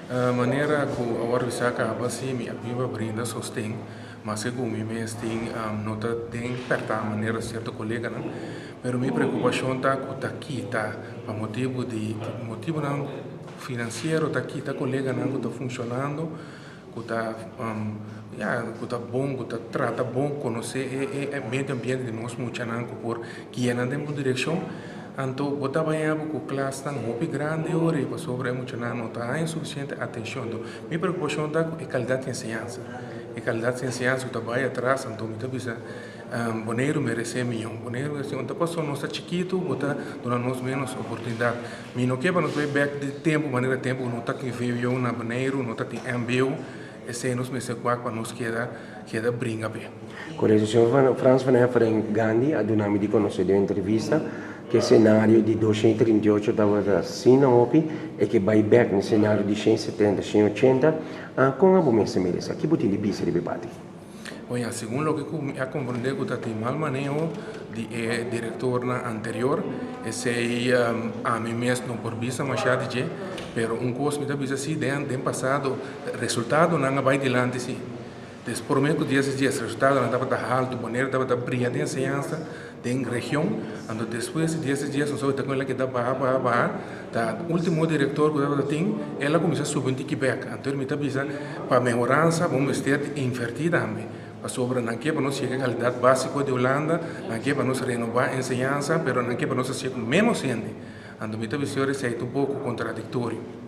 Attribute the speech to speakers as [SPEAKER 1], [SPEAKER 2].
[SPEAKER 1] Manera ku awor bisa kaba si mi a biba brinda sosten, maske ku mi mes tin no ta den pèrtá manera sierto koleganan, pero mi preokupashon ta ku ta kita pa motibu di motibunan finansiero ta kita koleganan ku ta funshonando. Ku ta ya ku ta bon ku ta trata bon konosé e e medio ambiente di nos muchanan ku por guia nan den bon direkshon. Anto bo ta baña bo ku klasnan hopi grandi ora i pasobra e muchanan no ta haña sufisiente atenshon. Anto mi preokupashon ta ku e kalidat di enseñansa, e kalidat di enseñansa ku ta bai atras. Anto mi ta bisa Boneiru meresé mihó, Boneiru meresé mihó. Ta pasobra nos ta chikitu bo ta duna nos ménos oportunidat. Mi no ke pa nos bai bek di tempu manera tempu ku no ta tin VWO na Boneiru, no ta tin mbo, esei nos mester wak pa nos keda keda bringa p'e.
[SPEAKER 2] Koreso, señor Frans van Hefferen Gandhi a duna mi di konosé den un entrevista ku e senario di 238 tabata asina hopi e ke bai bek na e senario di 170, 180. Kon abo mester mira esaki? Ki bo tin di bisa riba e parti?
[SPEAKER 1] Oña, segun loke ku mi a komprendé ku ta tin mal maneho di e direktornan anterior, esei ami mes no por bisa mashá di dje, pero un kos mi ta bisa si, den den pasado resultadonan a bai dilanti si. Des promé ku dies dies resultadonan tabata haltu, Boneiru tabata bria den enseñansa den region, anto despues di dies dies nos a weta ku el a keda baha baha baha, ta ultimo direktor ku tabata tin el a kuminsá subi un tiki bèk, anto mi ta bisa pa mehoransa bo mester di invertí tambe, pasobra nan ke pa nos yega e kalidat básiko di Hulanda, nan ke pa nos renobá enseñansa, pero nan ke pa nos hasié ku ménos hende, anto mi ta bisa esei ta un poko kontradiktorio.